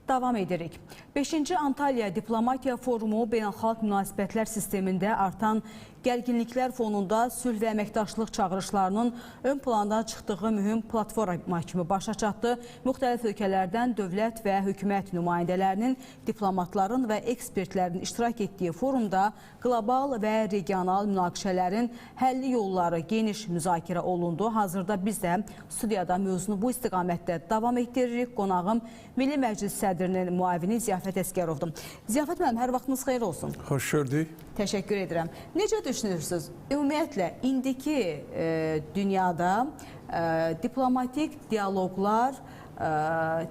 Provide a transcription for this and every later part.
Davam edirik. 5-ci Antalya Diplomatiya Forumu beynəlxalq münasibətlər sistemində artan gərginliklər fonunda sülh və əməkdaşlıq çağırışlarının ön planda çıxdığı mühüm platforma kimi başa çatdı. Müxtəlif ölkələrdən dövlət və hökumət nümayəndələrinin, diplomatların və ekspertlərin iştirak etdiyi forumda qlobal və regional münaqişələrin həlli yolları geniş müzakirə olundu. Hazırda biz də studiyada mövzunu bu istiqamətdə davam etdiririk. Qonağım Milli Məclis sədrinin müavini Ziyafət Əsgərovdur. Ziyafət müəllim, hər vaxtınız xeyir olsun. Xoş gördük. Təşəkkür edirəm. Necə düşünürsünüz? Ümumiyyətlə, indiki dünyada diplomatik dialoqlar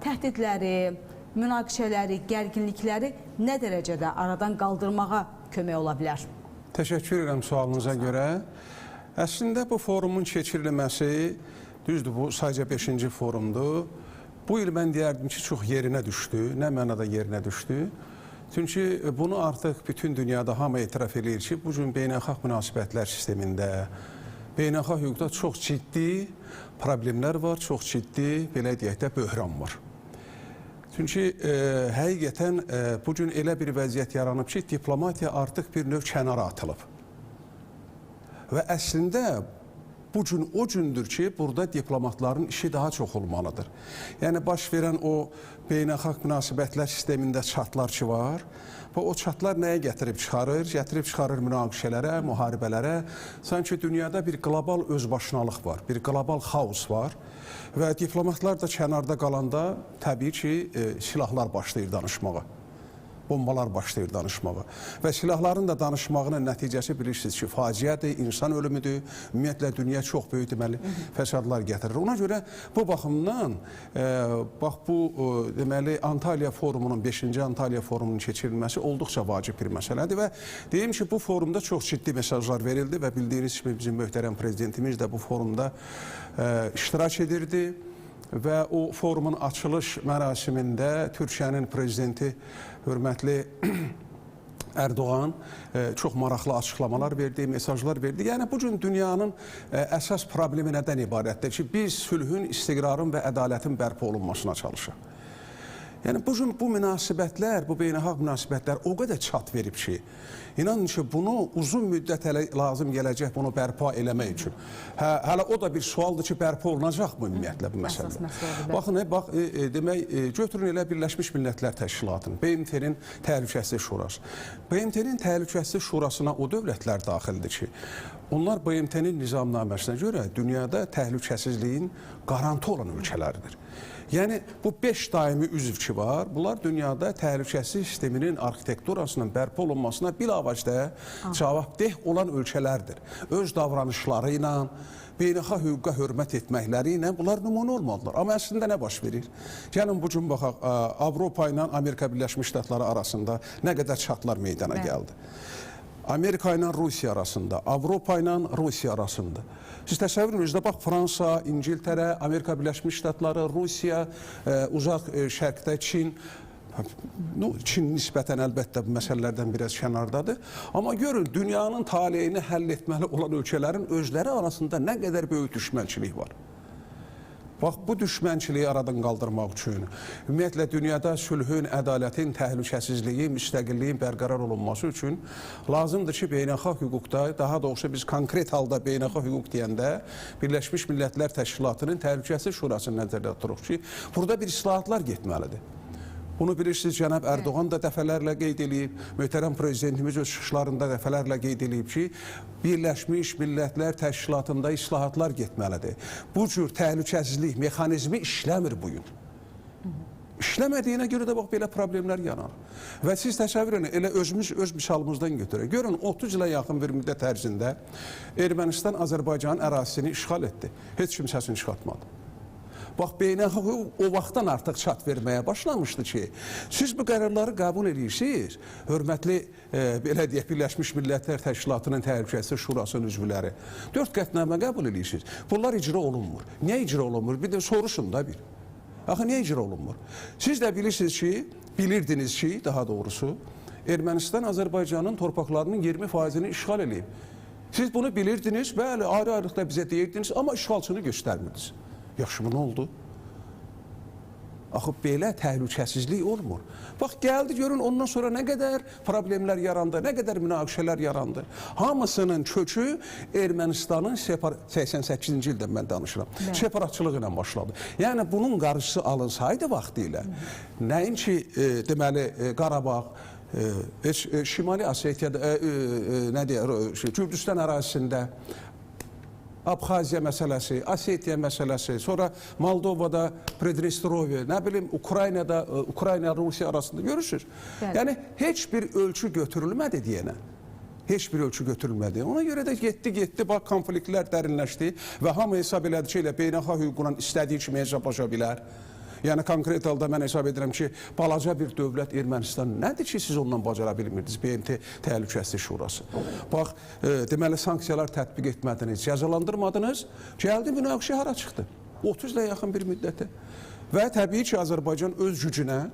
təhdidləri, münaqişələri, gərginlikləri nə dərəcədə aradan qaldırmağa kömək ola bilər? Təşəkkür edirəm sualınıza görə. Əslində, bu forumun keçirilməsi, düzdür, bu sadəcə 5-ci forumdur. Bu il mən deyərdim ki, çox yerinə düşdü. Nə mənada yerinə düşdü? Çünki bunu artıq bütün dünyada hamı etiraf eləyir ki, bu gün beynəlxalq münasibətlər sistemində, beynəlxalq hüquqda çox ciddi problemlər var, çox ciddi, belə deyək də, böhran var. Çünki həqiqətən bu gün elə bir vəziyyət yaranıb ki, diplomatiya artıq bir növ kənara atılıb. Və əslində bu gün o gündür ki, burada diplomatların işi daha çox olmalıdır. Yəni, baş verən o beynəlxalq münasibətlər sistemində çatlar ki var və o çatlar nəyə gətirib çıxarır? Gətirib çıxarır münaqişələrə, müharibələrə. Sanki dünyada bir qlobal özbaşınalıq var, bir qlobal xaos var və diplomatlar da kənarda qalanda təbii ki, silahlar başlayır danışmağa. Bombalar başlayır danışmağa. Və silahların da danışmağının nəticəsi bilirsiniz ki, faciədir, insan ölümüdür. Ümumiyyətlə, dünya çox böyük deməli, fəsadlar gətirir. Ona görə bu baxımdan, bax bu deməli, Antalya Forumunun, 5-ci Antalya Forumunun keçirilməsi olduqca vacib bir məsələdir və deyim ki, bu forumda çox ciddi mesajlar verildi və bildiyiniz kimi bizim möhtərəm prezidentimiz də bu forumda iştirak edirdi. Və o forumun açılış mərasimində Türkiyənin prezidenti hörmətli Erdoğan çox maraqlı açıqlamalar verdi, mesajlar verdi. Yəni, bugün dünyanın əsas problemi nədən ibarətdir ki, biz sülhün, istiqrarın və ədalətin bərpa olunmasına çalışırıq. Yəni, bugün bu münasibətlər, bu beynəlxalq münasibətlər o qədər çat verib ki, inanın ki, bunu uzun müddət hələ lazım gələcək bunu bərpa eləmək üçün. Hə, hələ o da bir sualdır ki, bərpa olunacaq mı ümumiyyətlə bu məsələ? Baxın, bax, demək, götürün elə Birləşmiş Millətlər Təşkilatının, BMT-nin Təhlükəsizlik Şurası. BMT-nin Təhlükəsizlik Şurasına o dövlətlər daxildir ki, onlar BMT-nin nizamnaməsinə görə dünyada təhlükəsizliyin qarantı olan ölkələrdir. Yəni, bu 5 daimi üzv ki var, bunlar dünyada təhlükəsizlik sisteminin arxitekturasının bərpa olunmasına bilavasitə cavabdeh olan ölkələrdir. Öz davranışları ilə, beynəlxalq hüquqa hörmət etməkləri ilə bunlar nümunə olmalılar. Amma əslində nə baş verir? Gəlin bu gün baxaq, Avropa ilə Amerika Birləşmiş Ştatları arasında nə qədər çatlar meydana gəldi. Amerika ilə Rusiya arasında, Avropa ilə Rusiya arasında. Siz təsəvvür edirsiniz də, bax, Fransa, İngiltərə, Amerika Birləşmiş Ştatları, Rusiya, Uzaq Şərqdə Çin, Çin nisbətən əlbəttə bu məsələlərdən biraz kənardadır. Amma görün, dünyanın taleyini həll etməli olan ölkələrin özləri arasında nə qədər böyük düşmənçilik var. Bax, bu düşmənçiliyi aradan qaldırmaq üçün, ümumiyyətlə, dünyada sülhün, ədalətin, təhlükəsizliyin, müstəqilliyin bərqərar olunması üçün lazımdır ki, beynəlxalq hüquqda, daha doğrusu biz konkret halda beynəlxalq hüquq deyəndə Birləşmiş Millətlər Təşkilatının Təhlükəsizlik Şurasını nəzərdə tuturuq ki, burada bir islahatlar getməlidir. Bunu bilirsiniz, cənab Erdoğan da dəfələrlə qeyd eləyib, möhtərəm prezidentimiz öz çıxışlarında dəfələrlə qeyd eləyib ki, Birləşmiş Millətlər Təşkilatında islahatlar getməlidir. Bu cür təhlükəsizlik mexanizmi işləmir bugün. İşləmədiyinə görə də bax, belə problemlər yaranır. Və siz təsəvvür edin, elə özümüz öz misalımızdan götürək. Görün, 30 ilə yaxın bir müddət ərzində Ermənistan Azərbaycanın ərazisini işğal etdi. Heç kim səsini çıxartmadı. Bax, beynəlxalq hüquq o vaxtdan artıq çat verməyə başlamışdı ki, siz bu qərarları qəbul edirsiniz, hörmətli, belə deyək, Birləşmiş Millətlər Təşkilatının Təhlükəsizlik Şurasının üzvləri. 4 qətnamə qəbul edirsiniz. Bunlar icra olunmur. Niyə icra olunmur? Bir də soruşun da bir. Axı, niyə icra olunmur? Siz də bilirsiniz ki, bilirdiniz ki, daha doğrusu, Ermənistan Azərbaycanın torpaqlarının 20%-ni işğal eləyib. Siz bunu bilirdiniz, bəli, ayrı-ayrılıqda bizə deyirdiniz, amma işğalçını göstərmirdiniz. Yaxşı, bu nə oldu? Axı belə təhlükəsizlik olmur. Bax, gəldi görün ondan sonra nə qədər problemlər yarandı, nə qədər münaqişələr yarandı. Hamısının kökü Ermənistanın 88-ci ildən mən danışıram. Separatçılığı ilə başladı. Yəni bunun qarşısı alınsaydı vaxtı ilə, nəinki deməli Qarabağ, Şimali Osetiyada, nə deyər, Gürcüstan ərazisində Abxaziya məsələsi, Osetiya məsələsi, sonra Moldovada Pridnestrovye, nə bilim Ukraynada, Ukrayna Rusiya arasında görürsünüz. Bəli. Yəni heç bir ölçü götürülmədi deyənə. Heç bir ölçü götürülmədi. Ona görə də getdi, bax konfliktlər dərinləşdi və hamı hesab elədi ki, elə beynəlxalq hüquqla istədiyi kimi hesablaşa bilər. Yəni konkret halda mən hesab edirəm ki, balaca bir dövlət Ermənistan nədir ki, siz ondan bacara bilmirdiniz BMT Təhlükəsizlik Şurası. Bax, deməli sanksiyalar tətbiq etmədiniz, cəzalandırmadınız, gəldi münaqişə hara çıxdı? 30 ilə yaxın bir müddətə. Və təbii ki, Azərbaycan öz gücünə,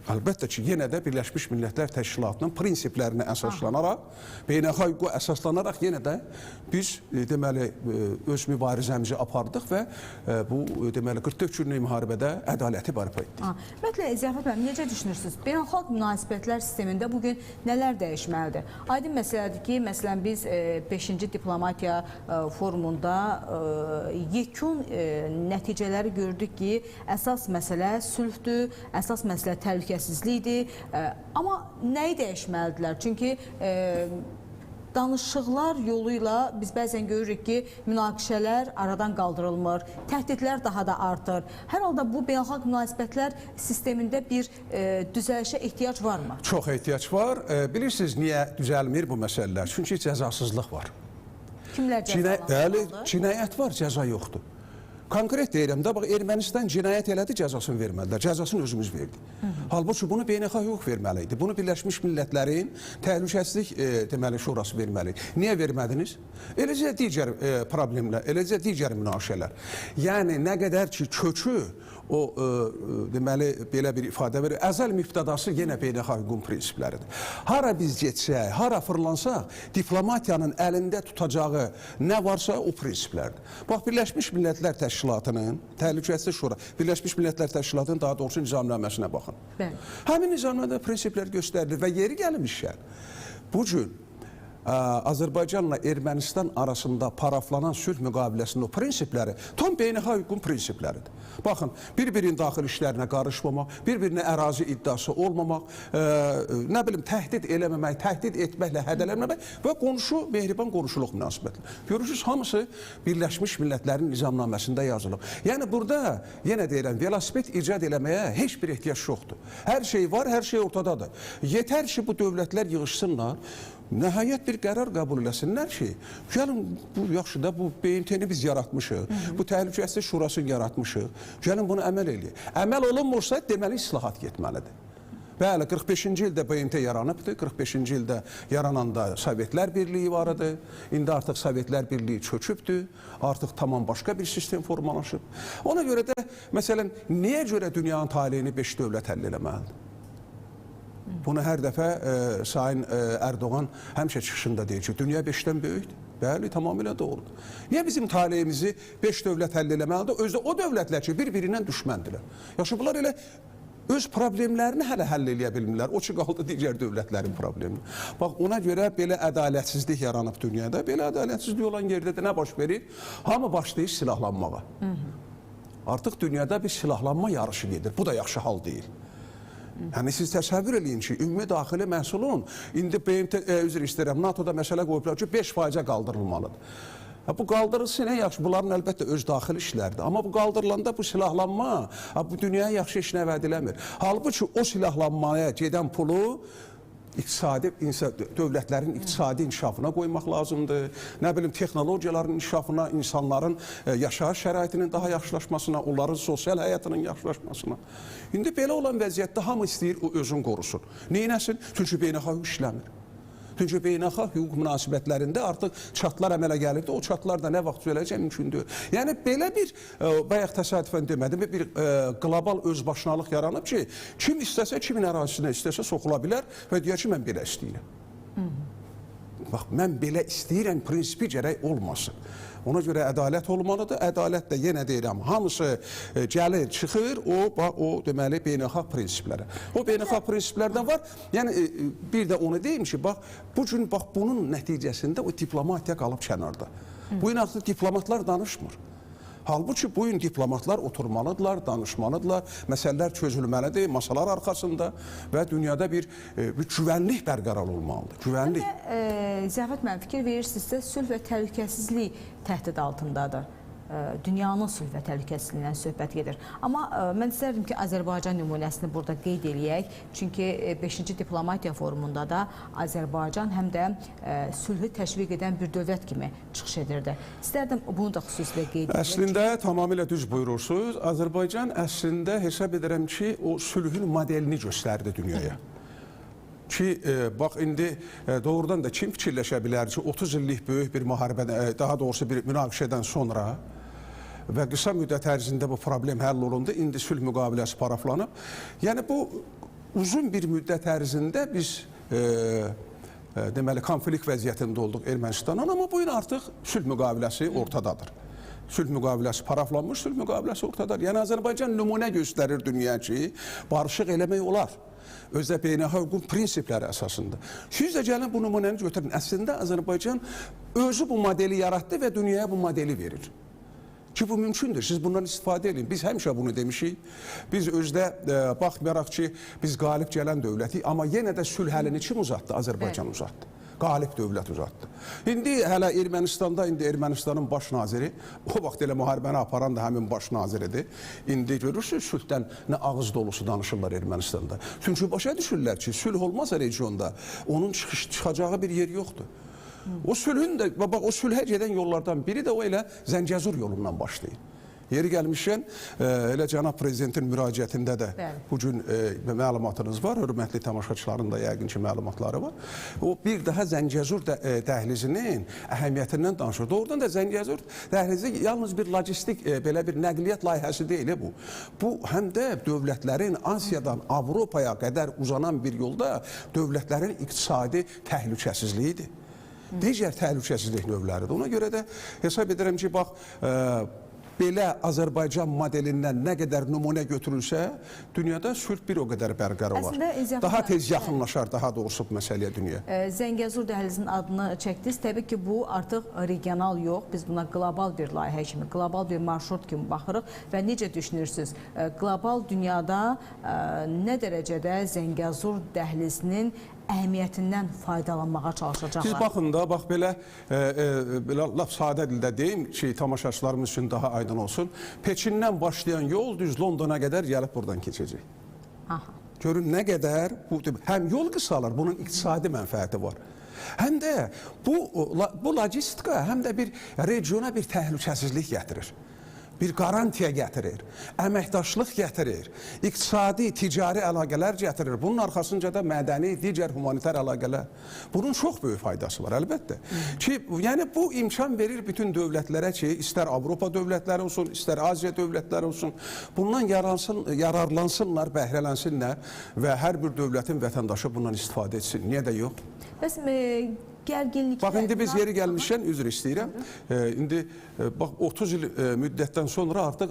əlbəttə ki, yenə də Birləşmiş Millətlər Təşkilatının prinsiplərinə əsaslanaraq, beynəlxalq hüquqa əsaslanaraq yenə də biz deməli öz mübarizəmizi apardıq və bu deməli 44 günlük müharibədə ədaləti bərpa etdik. Ümumiyyətlə, Ziyafət müəllim, necə düşünürsünüz? Beynəlxalq münasibətlər sistemində bugün nələr dəyişməlidir? Aydın məsələdir ki, məsələn biz 5-ci diplomatiya forumunda yekun nəticələri gördük ki, əsas məsələ sülhdür, əsas məsələ təhlükəsizlikdir. Amma nəyi dəyişməlidirlər? Çünki danışıqlar yolu ilə biz bəzən görürük ki, münaqişələr aradan qaldırılmır, təhdidlər daha da artır. Hər halda bu beynəlxalq münasibətlər sistemində bir düzəlişə ehtiyac varmı? Çox ehtiyac var. Bilirsiniz niyə düzəlmir bu məsələlər? Çünki cəzasızlıq var. Kimlər cəzalandırılmalıdır? Cinayət var, cəza yoxdur. Konkret deyirəm də, bax, Ermənistan cinayət elədi, cəzasını vermədilər. Cəzasını özümüz verdik. Halbuki bunu beynəlxalq hüquq verməli idi. Bunu Birləşmiş Millətlərin Təhlükəsizlik deməli Şurası verməli idi. Niyə vermədiniz? Eləcə digər problemlər, eləcə digər münaqişələr. Yəni nə qədər ki kökü o deməli belə bir ifadə verir. Əzəl mübtədası yenə beynəlxalq hüququn prinsipləridir. Hara biz getsək, hara fırlansaq, diplomatiyanın əlində tutacağı nə varsa o prinsiplərdir. Bax, Birləşmiş Millətlər Təşkilatının, Təhlükəsizlik Şura, Birləşmiş Millətlər Təşkilatının daha doğrusu nizamnaməsinə baxın. Bəli. Həmin nizamnamədə prinsiplər göstərilir və yeri gəlmişkən bu gün Azərbaycanla Ermənistan arasında paraflanan sülh müqaviləsinin o prinsipləri tam beynəlxalq hüququn prinsipləridir. Baxın, bir-birinin daxili işlərinə qarışmamaq, bir-birinə ərazi iddiası olmamaq, nə bilim, təhdid eləməmək, təhdid etməklə hədələnməmək və qonşu, mehriban qonşuluq münasibətləri. Görürsünüz, hamısı Birləşmiş Millətlərin nizamnaməsində yazılıb. Yəni burada, yenə deyirəm, velosiped icad eləməyə heç bir ehtiyac yoxdur. Hər şey var, hər şey ortadadır. Yetər ki, bu dövlətlər yığışsınlar, nəhayət bir qərar qəbul eləsinlər ki, gəlin bu yaxşı da bu BMT-ni biz yaratmışıq, bu Təhlükəsizlik Şurasını yaratmışıq, gəlin bunu əməl eləyək. Əməl olunmursa, deməli islahat getməlidir. Bəli, 45-ci ildə BMT yaranıbdır. 45-ci ildə yarananda Sovetlər Birliyi var idi. İndi artıq Sovetlər Birliyi çökübdür. Artıq tamam başqa bir sistem formalaşıb. Ona görə də, məsələn, niyə görə dünyanın taleyini 5 dövlət həll eləməlidir? Bunu hər dəfə Sayın Erdoğan həmişə çıxışında deyir ki, dünya 5-dən böyükdür. Bəli, tamamilə doğrudur. Niyə bizim taleyimizi 5 dövlət həll eləməlidir? Özdə o dövlətlər ki, bir-birindən düşməndirlər. Yaxşı, bunlar elə öz problemlərini hələ həll eləyə bilmirlər. O ki, qaldı digər dövlətlərin problemini. Bax, ona görə belə ədalətsizlik yaranıb dünyada. Belə ədalətsizlik olan yerdə də nə baş verir? Hamı başlayır silahlanmağa. Artıq dünyada bir silahlanma yarışı gedir. Bu da yaxşı hal deyil. Yəni siz təsəvvür eləyin ki, ümumi daxili məhsulun indi BMT, üzr istəyirəm, NATO-da məsələ qoyublar ki, 5%-ə qaldırılmalıdır. Bu qaldırılsın, nə yaxşı, bunların əlbəttə öz daxili işləridir. Amma bu qaldırılanda bu silahlanma, bu dünyaya yaxşı iş nə vəd eləmir. Halbuki o silahlanmaya gedən pulu iqtisadi, dövlətlərin iqtisadi inkişafına qoymaq lazımdır. Nə bilim, texnologiyaların inkişafına, insanların yaşayış şəraitinin daha yaxşılaşmasına, onların sosial həyatının yaxşılaşmasına. İndi belə olan vəziyyətdə hamı istəyir, o özünü qorusun. Neynəsin? Çünki beynəlxalq hüquq işləmir. Çünki beynəlxalq hüquq münasibətlərində artıq çatlar əmələ gəlibdi. O çatlar da nə vaxt düzələcək mümkün deyil. Yəni belə bir, bayaq təsadüfən demədim, bir qlobal özbaşınalıq yaranıb ki, kim istəsə, kimin ərazisinə istəsə soxula bilər və deyər ki, mən belə istəyirəm. Bax, mən belə istəyirəm, prinsipi gərək olmasın. Ona görə ədalət olmalıdır. Ədalət də yenə deyirəm, hamısı gəlir, çıxır, o deməli beynəlxalq prinsiplərə. O beynəlxalq prinsiplərdən var. Yəni bir də onu deyim ki, bax, bu gün bax bunun nəticəsində o diplomatiya qalıb kənarda. Bu gün artıq diplomatlar danışmır. Halbuki bu gün diplomatlar oturmalıdırlar, danışmalıdırlar, məsələlər çözülməlidir, masalar arxasında və dünyada bir güvənlik bərqərar olmalıdır. Güvənlik. Ziyafət müəllim, fikir verirsinizsə, sülh və təhlükəsizlik təhdid altındadır. Dünyanın sülh və təhlükəsizliyindən söhbət gedir. Amma mən istərdim ki, Azərbaycan nümunəsini burada qeyd eləyək. Çünki 5-ci Diplomatiya Forumunda da Azərbaycan həm də sülhü təşviq edən bir dövlət kimi çıxış edirdi. İstərdim bunu da xüsusilə qeyd eləyək. Əslində, tamamilə düz buyurursunuz. Azərbaycan əslində hesab edirəm ki, o sülhün modelini göstərdi dünyaya. Ki, bax, indi doğrudan da kim fikirləşə bilər ki, 30 illik böyük bir müharibədən, daha doğrusu bir münaqişədən sonra və qısa müddət ərzində bu problem həll olundu, indi sülh müqaviləsi paraflanıb. Yəni, bu uzun bir müddət ərzində biz deməli, konflikt vəziyyətində olduq Ermənistanla, amma bu gün artıq sülh müqaviləsi ortadadır. Sülh müqaviləsi paraflanmış, sülh müqaviləsi ortadadır. Yəni, Azərbaycan nümunə göstərir dünya ki, barışıq eləmək olar. Özdə beynəlxalq hüququn prinsipləri əsasında. Siz də gəlin bu nümunəni götürün. Əslində, Azərbaycan özü bu modeli yaratdı və dünyaya bu modeli verir. Ki, bu mümkündür. Siz bundan istifadə edin. Biz həmişə bunu demişik. Biz özdə baxmayaraq ki, biz qalib gələn dövlətik, amma yenə də sülh əlini kim uzatdı? Azərbaycan uzatdı. Qalib dövlət uzatdı. İndi hələ Ermənistanda, indi Ermənistanın baş naziri, o vaxt elə müharibəni aparan da həmin baş naziridir. İndi görürsünüz, sülhdən nə ağız dolusu danışırlar Ermənistanda. Çünki başa düşürlər ki, sülh olmazsa regionda onun çıxacağı bir yer yoxdur. O sülhün də, bax, o sülhə gedən yollardan biri də o elə Zəngəzur yolundan başlayır. Yeri gəlmişkən, elə cənab prezidentin müraciətində də bu gün məlumatınız var, hörmətli tamaşaçıların da yəqin ki, məlumatları var. O bir daha Zəngəzur dəhlizinin əhəmiyyətindən danışır. Doğrudan da Zəngəzur dəhlizi yalnız bir logistik, belə bir nəqliyyat layihəsi deyil bu. Bu, həm də dövlətlərin Asiyadan Avropaya qədər uzanan bir yolda dövlətlərin iqtisadi təhlükəsizliyidir. Digər təhlükəsizlik növləridir. Ona görə də hesab edirəm ki, bax, belə Azərbaycan modelindən nə qədər nümunə götürülsə, dünyada sülh bir o qədər bərqərar olar. Daha tez yaxınlaşar, daha doğrusu bu məsələyə dünya. Zəngəzur dəhlizinin adını çəkdiniz. Təbii ki, bu artıq regional yox, biz buna qlobal bir layihə kimi, qlobal bir marşrut kimi baxırıq və necə düşünürsünüz? Qlobal dünyada nə dərəcədə Zəngəzur dəhlizinin əhəmiyyətindən faydalanmağa çalışacaqlar? Siz baxın da, bax belə, belə lap sadə dildə deyim ki, tamaşaçılarımız üçün daha aydın olsun. Pekindən başlayan yol düz Londona qədər gəlib buradan keçəcək. Aha. Görün nə qədər, bu, həm yol qısalar, bunun iqtisadi mənfəəti var. Həm də bu logistika, həm də bir regiona bir təhlükəsizlik gətirir. Bir qarantiya gətirir, əməkdaşlıq gətirir, iqtisadi, ticari əlaqələr gətirir. Bunun arxasınca da mədəni, digər humanitar əlaqələr. Bunun çox böyük faydası var, əlbəttə. Ki, yəni bu imkan verir bütün dövlətlərə ki, istər Avropa dövlətləri olsun, istər Asiya dövlətləri olsun, bundan yararlansınlar, bəhrələnsinlər və hər bir dövlətin vətəndaşı bundan istifadə etsin. Niyə də yox? Bəs gərginliklər... Bax, indi biz yeri gəlmişkən, üzr istəyirəm. İndi bax, 30 il müddətdən sonra artıq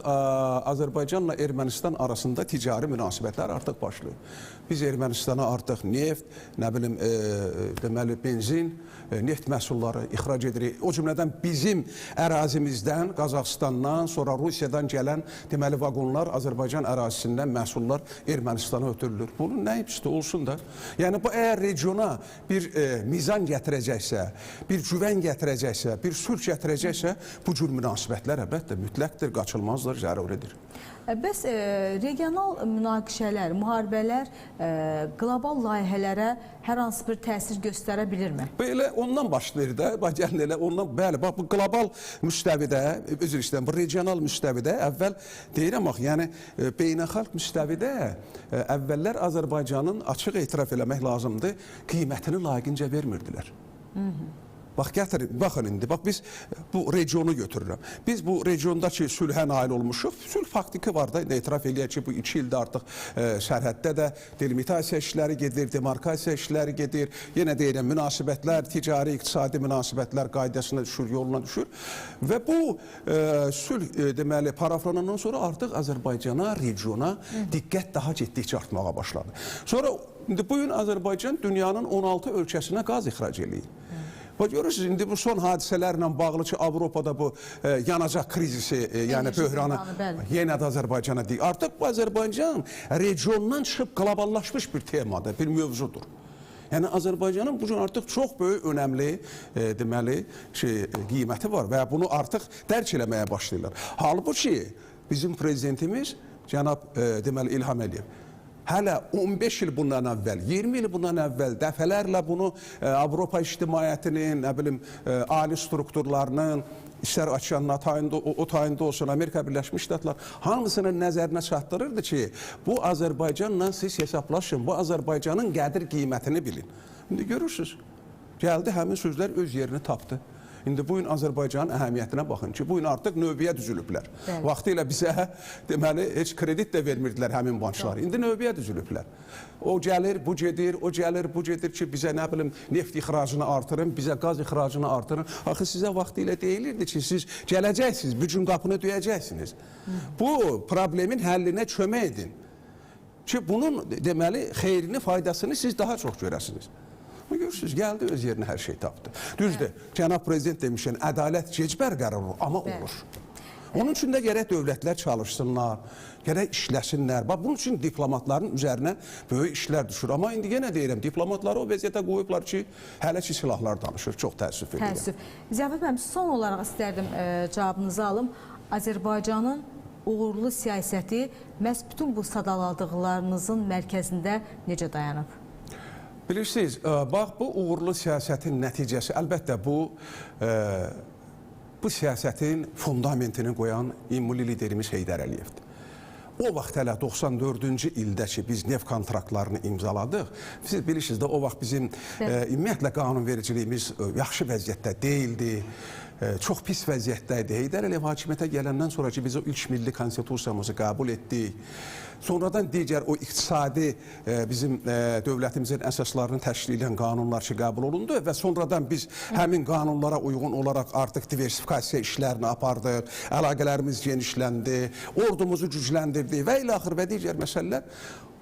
Azərbaycanla Ermənistan arasında ticari münasibətlər artıq başlayır. Biz Ermənistana artıq neft, nə bilim, deməli, benzin, neft məhsulları ixrac edirik. O cümlədən bizim ərazimizdən, Qazaxıstandan, sonra Rusiyadan gələn deməli, vaqonlar Azərbaycan ərazisindən məhsullar Ermənistana ötürülür. Bunun nə ipsi olsun da. Yəni, bu əgər regiona bir mizan gətirəcəksə, bir güvən gətirəcəksə, bir sülh gətirəcəksə, bu cür münasibətlər əlbəttə mütləqdir, qaçılmazdır, zəruridir. Bəs regional münaqişələr, müharibələr qlobal layihələrə hər hansı bir təsir göstərə bilirmi? Belə ondan başlayır da, bax gəlin elə ondan, bəli, bax bu qlobal müstəvidə, üzr istəyirəm, bu regional müstəvidə əvvəl deyirəm bax, yəni beynəlxalq müstəvidə əvvəllər Azərbaycanın açıq etiraf eləmək lazımdır, qiymətini layiqincə vermirdilər. Bax gətirin, baxın indi, bax biz bu regionu götürürəm. Biz bu regiondakı sülhə nail olmuşuq. Sülh faktiki var da, indi etiraf eləyək ki, bu 2 ildə artıq sərhəddə də delimitasiya işləri gedir, demarkasiya işləri gedir. Yenə deyirəm, münasibətlər, ticari, iqtisadi münasibətlər qaydasına düşür, yoluna düşür. Və bu sülh deməli paraflanandan sonra artıq Azərbaycana, regiona diqqət daha getdikcə artmağa başladı. Sonra indi bu gün Azərbaycan dünyanın 16 ölkəsinə qaz ixrac eləyir. Bax görürsünüz, indi bu son hadisələrlə bağlı ki, Avropada bu yanacaq krizisi, yəni böhranı yenə də Azərbaycana deyil. Artıq bu Azərbaycan regiondan çıxıb qloballaşmış bir temadır, bir mövzudur. Yəni Azərbaycanın bu gün artıq çox böyük önəmli deməli qiyməti var və bunu artıq dərk eləməyə başlayırlar. Halbuki bizim prezidentimiz cənab deməli İlham Əliyev hələ 15 il bundan əvvəl, 20 il bundan əvvəl dəfələrlə bunu Avropa ictimaiyyətinin, nə bilim, ali strukturlarının, istər okeanın o tayında olsun, Amerika Birləşmiş Ştatlar, hamısının nəzərinə çatdırırdı ki, bu Azərbaycanla siz hesablaşın, bu Azərbaycanın qədir qiymətini bilin. İndi görürsünüz, gəldi həmin sözlər öz yerini tapdı. İndi bu gün Azərbaycanın əhəmiyyətinə baxın ki, bu gün artıq növbəyə düzülüblər. Vaxtilə bizə deməli heç kredit də vermirdilər həmin banklar. İndi növbəyə düzülüblər. O gəlir, bu gedir, o gəlir, bu gedir ki, bizə nə bilim neft ixracını artırın, bizə qaz ixracını artırın. Axı sizə vaxtilə deyilirdi ki, siz gələcəksiniz, bu gün qapını döyəcəksiniz. Bu problemin həllinə kömək edin. Ki bunun deməli xeyrini, faydasını siz daha çox görəsiniz. Görürsünüz, gəldi öz yerinə hər şey tapdı. Düzdür, cənab prezident demişən, ədalət gec bərqərar olur, amma olur. Onun üçün də gərək dövlətlər çalışsınlar, gərək işləsinlər. Bax, bunun üçün diplomatların üzərinə böyük işlər düşür. Amma indi yenə deyirəm, diplomatları o vəziyyətə qoyublar ki, hələ ki silahlar danışır. Çox təəssüf edirəm. Təəssüf. Ziyafət müəllim, son olaraq istərdim cavabınızı alım. Azərbaycanın uğurlu siyasəti məhz bütün bu sadaladıqlarınızın mərkəzində necə dayanıb? Bilirsiniz, bax bu uğurlu siyasətin nəticəsi, əlbəttə bu siyasətin fundamentini qoyan milli liderimiz Heydər Əliyevdir. O vaxt hələ 94-cü ildə ki, biz neft kontraktlarını imzaladıq. Siz bilirsiniz də o vaxt bizim ümumiyyətlə qanunvericiliyimiz yaxşı vəziyyətdə deyildi. Çox pis vəziyyətdə idi. Heydər Əliyev hakimiyyətə gələndən sonra ki, biz o ilk milli konstitusiyamızı qəbul etdik. Sonradan digər o iqtisadi bizim dövlətimizin əsaslarını təşkil edən qanunlar ki, qəbul olundu və sonradan biz həmin qanunlara uyğun olaraq artıq diversifikasiya işlərini apardıq, əlaqələrimiz genişləndi, ordumuzu gücləndirdik və ilaxır və digər məsələlər.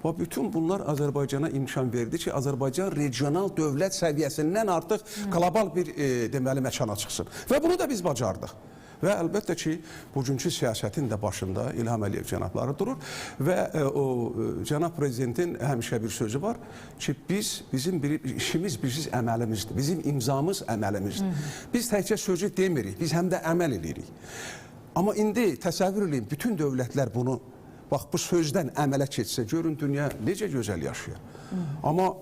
Və bütün bunlar Azərbaycana imkan verdi ki, Azərbaycan regional dövlət səviyyəsindən artıq qlobal bir deməli məkana çıxsın. Və bunu da biz bacardıq. Və əlbəttə ki, bugünkü siyasətin də başında İlham Əliyev cənabları durur və o cənab prezidentin həmişə bir sözü var ki, bizim bir işimiz birsiz əməlimizdir, bizim imzamız əməlimizdir. Biz təkcə sözü demirik, biz həm də əməl eləyirik. Amma indi təsəvvür eləyin, bütün dövlətlər bunu, bax bu sözdən əmələ keçsə, görün dünya necə gözəl yaşayır. Amma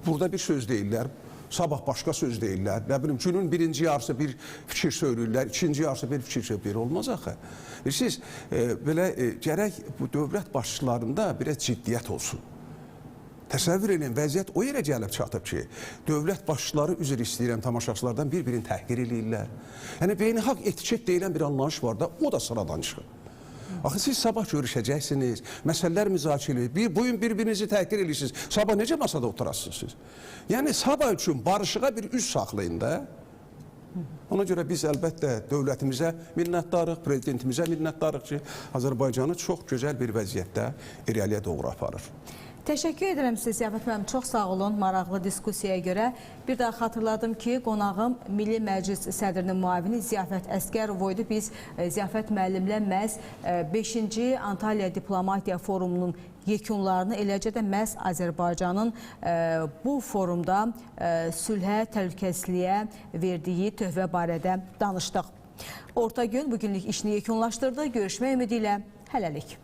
burada bir söz deyirlər, sabah başqa söz deyirlər, nə bilim, günün birinci yarısı bir fikir söyləyirlər, ikinci yarısı bir fikir söyləyirlər, olmaz axı. Bilirsiniz, belə gərək bu dövlət başçılarında biraz ciddiyyət olsun. Təsəvvür edin, vəziyyət o yerə gəlib çatıb ki, dövlət başçıları, üzr istəyirəm tamaşaçılardan, bir-birini təhqir eləyirlər. Yəni, beynəlxalq etiket deyilən bir anlayış var da, o da sıradan çıxır. Axı siz sabah görüşəcəksiniz, məsələlər müzakirə edilir, bugün bir-birinizi təhqir edirsiniz, sabah necə masada oturasınız siz? Yəni, sabah üçün barışığa bir üz saxlayın da. Ona görə biz əlbəttə dövlətimizə minnətdarıq, prezidentimizə minnətdarıq ki, Azərbaycanı çox gözəl bir vəziyyətdə irəliyə doğru aparır. Təşəkkür edirəm sizə Ziyafət müəllim, çox sağ olun maraqlı diskusiyaya görə. Bir daha xatırladım ki, qonağım Milli Məclis sədrinin müavini Ziyafət Əsgərov idi. Biz Ziyafət müəllimlə məhz 5-ci Antalya Diplomatiya Forumunun yekunlarını, eləcə də məhz Azərbaycanın bu forumda sülhə, təhlükəsizliyə verdiyi töhfə barədə danışdıq. Orta gün bugünlük işini yekunlaşdırdı. Görüşmək ümidi ilə hələlik.